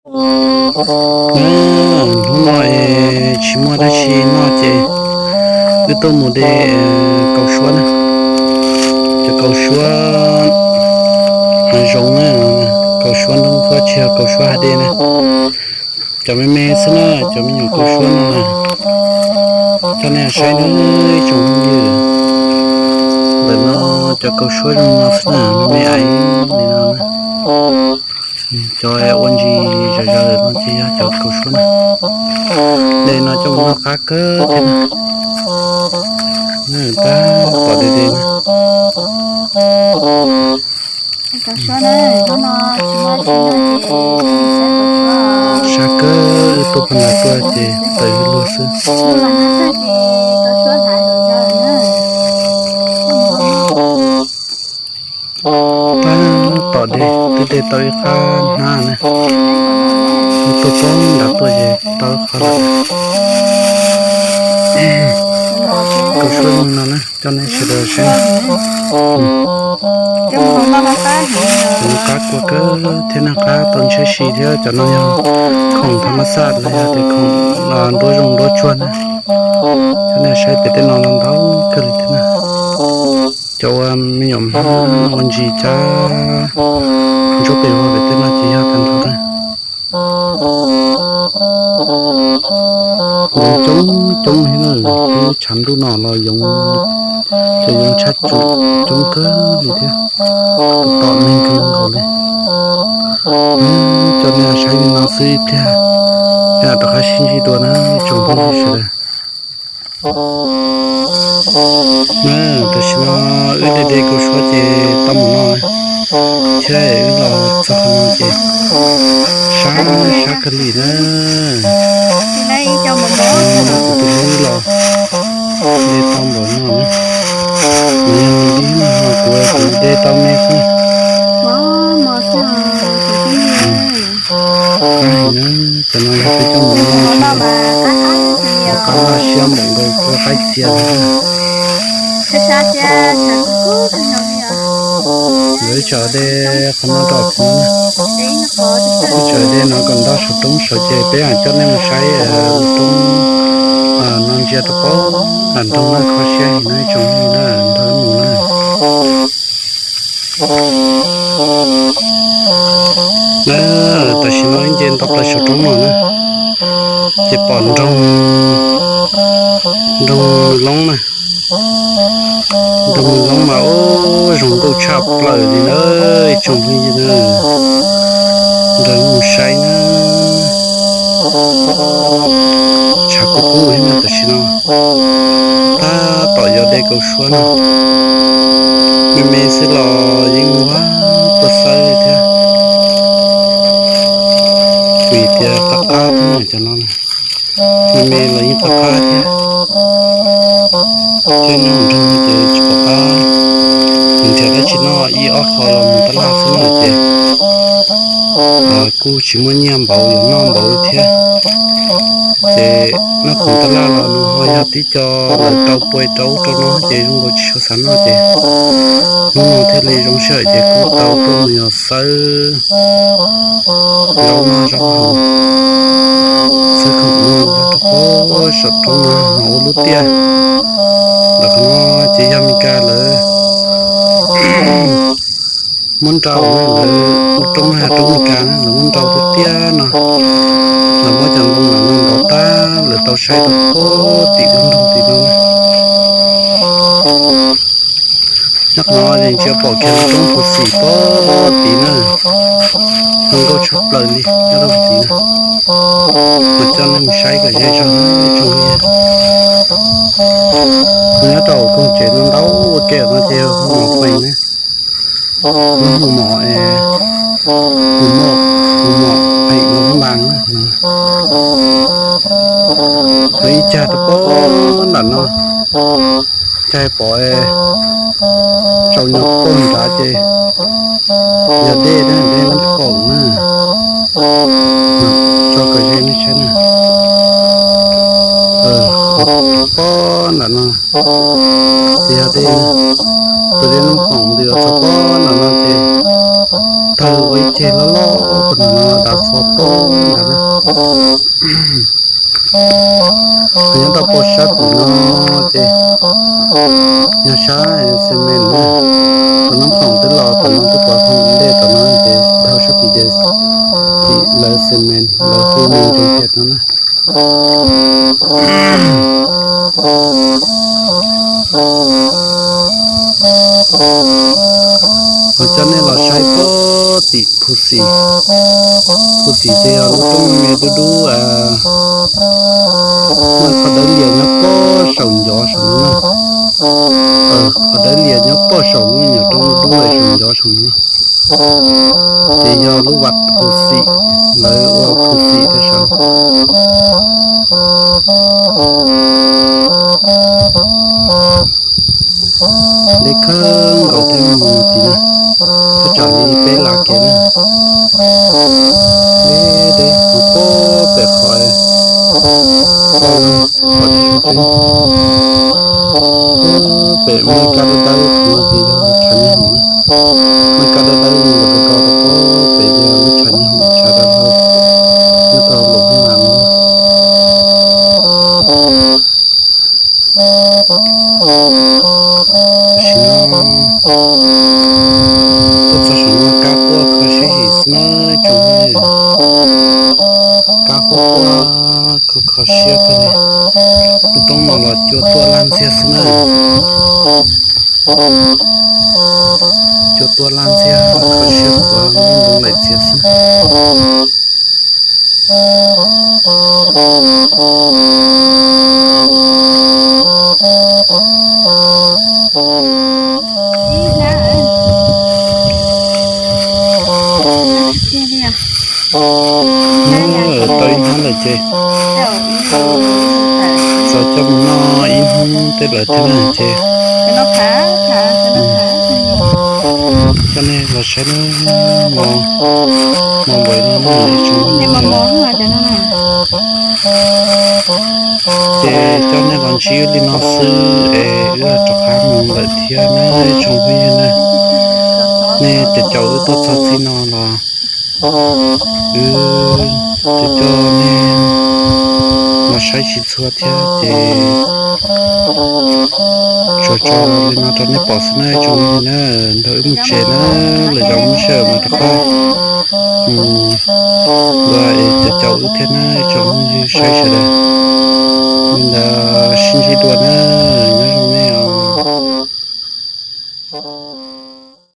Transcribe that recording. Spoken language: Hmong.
Hnub no es tsis muaj dab tsi noj ces wb tuaj mus de kaus suab na. Cov kaus suab hav zoov na, kaus suab ntoo kuj tsis yog kaus suab hav dej na. Cov me me xwb na, cov me nyuam kaus suab no na. Coj nej saib na ib tsoom phooj ywg. Ntawm no cov kaus suab zoo no xwb na, me me aiv li no na. Cov ua ntsis zom zaws no ces yog cov kaus suab na. De no coj mus noj qab kawg thiab na. Tab tom de de na. Sab kawg, wb tuaj puag nrad tuaj ces tawm luag xwb. Tab tom de, twb de tau ib qab hnab na. Wb tuaj puag nrad tuaj ces tau ib qho lawm. Kaus suab zoo no na, coj nej sawv daws saib. Cov no qab kua kawg thiab na, qab tau ntshiab si thiab. Cov no yog khoom tham mas xaj los yog tias khoom nruab zoov nruab tsuag na. Coj nej saib pem tej no los ntau kawg li thiab na. Cov ua me nyuam hmab ua ntsis cab ntsuab pes vog pem tej no ces yog tag nrho na. Yoov coob coob thiab na, lub tshav ntuj no los yoov, cov yoov tshaj cum coob kawg li thiab. Tom neeg kawg nkaus li. Coj nej saib li no xwb ib pliag, rov qab sib ntsib dua na ib tsoom phooj ywg sawv daws. Na, tam sim no wb de de kaus suab ces tau mus noj na, thiab wb los txog qhov no ces sab sab kawg li na. Kuv tus hlub los de tau npaum no na, nws yog nws dib no, kuv kuv de tau me xwb. Qab heev na, cov no yog peb coj mus noj, qab laj siab npaum nkaus kua qaib txias. Lawv tsam de qhov no rau kuv na, tsam de no kom nto saum roob saud ces peb mam coj nej mus saib roob no ntsia rau pem nram nroog na, kho siab heev na ib tsoom phooj ywg na, nrog wb mus na. Na, tam sim no wb nce nto plaws saum roob no na, ces pom nroog, nroog Mws Loob na. Nroog Mws Loob mas ub zoo nkauj tshaj plaws li na ib tsoom phooj ywg na, nrog wb mus saib na. Tshav kub kub thiab na tam sim no, tab tom yuav de kaus suab na, me me xwb los yeej muaj puas xawb li thiab, vim tias qab qab thiab na cov no na, me me los yeej qab qab thiab. Thiab nyob hauv nroog ces tsis pom qab, nrhiav dab tsi noj ib ob qho los mus tab laj xwb na ces kuj tsis muaj nyiaj npaum yuav noj npaum thiab. Ces noj khoom tab laj los nws ho yog tib co lawv rau pua rau ub rau no ces zoo nkaus tsis tshua xav noj ces hnub no thiaj li zoo sij hawm ces kuj tau tuaj mus yos xawb zaub noj zaub haus, xawb khoom noj rau pem saum roob no ho ua lub tiaj. Ntawm qhov no ces yog Mes Kas lawv muab nrau na, lawv lub roob no yog roob Mes Kas na, lawv muab nrau tiaj tiaj no, lawv muab cov ntoo no ntov tag lawv tau saib rau pem tim lub nroog tim no na. Nyob qhov no ces ntsia pom kiag lub roob Phuv Xim pem tid na, zoo nkauj tshaj plaws li nyob rau pem tid na. Mas coj nej mus saib kom ze zog na ib tsoom phooj ywg. Nyob rau koog tsev no ntau ua ke no ces hu mom feem ne, lub hu mom, hu mom, hu mom feem Loob Npas. Lawv ib cag rau pem nram no, caij pom tsaus nyog pem nrad ces yog dej na, dej Nab Khoom na. Tso kom ze nej saib na. Pem nram no ces yog dej na, tus dej Nab Khoom ntws txog pem nram no ces tawg ua ib ceg loj loj rau ntawm no, dav fo toj ntawd na. Nyob rau pem sab tim no ces yog sab xi mes na, tus noob khoom twb los tom no twb pov hoo ntej tom no ces dhau sab tim ces tim lawv xi mes lawv hu mus rau tiag no na. Kuv coj nej los saib pem tim Phu Xim. Phu Xim ces yog lub roob me dub dub, muaj qhov dawb lias nyob pem saum ncov saum no na. Qhov dawb lias nyob pem saum lub me nyuam roob dub dub saum ncov saum no na. Ces yog lub vaj Phu Xim, lawv ua Phu Xim rau saum. Deb kawg nkaus thiab mus tim no, thaj tsam li peb lab kev na. Deb deb mus pem pem qhov, qhov tsis tshua peb, pem muaj kab dawb dawb no ces yog tshav nyob hoom na. Muaj kab dawb dawb mus rau rau pem ces yog lub tshav nyob hoom, tshav dawb dawb nyob rau lub hoob mas no. Tam sim no tuaj txog saum no kab quaj kho siab zim xwb na tsoom phooj ywg. Kab quaj quaj kho kho siab kawg li. Lub roob no los cua tuaj laj ntxiag xwb na. Cua tuaj laj ntxiag kho siab quav npoo laim txias xwb. Tau ib hnub lawm ces txav coj mus noj ib hnub tej lawm thiab na ces coj nej los saib na, mos mos npaum no ib tsoom. Ces coj nej los ntsib wb li no xwb es wb rov qab mus lawm thiab na ib tsoom phooj ywg na. Nej caum caum wb tuaj txog txij no los wb coj nej los saib tsis txhua thiab ces tsuas tso li no rau nej pom xwb na ib tsoom phooj ywg na. Nrog wb mus tsev na, lwm zaus muaj sij hawm mas rov qab mus dua es caum caum wb thiab na ib tsoom phooj ywg saib sawv daws. Li ntawd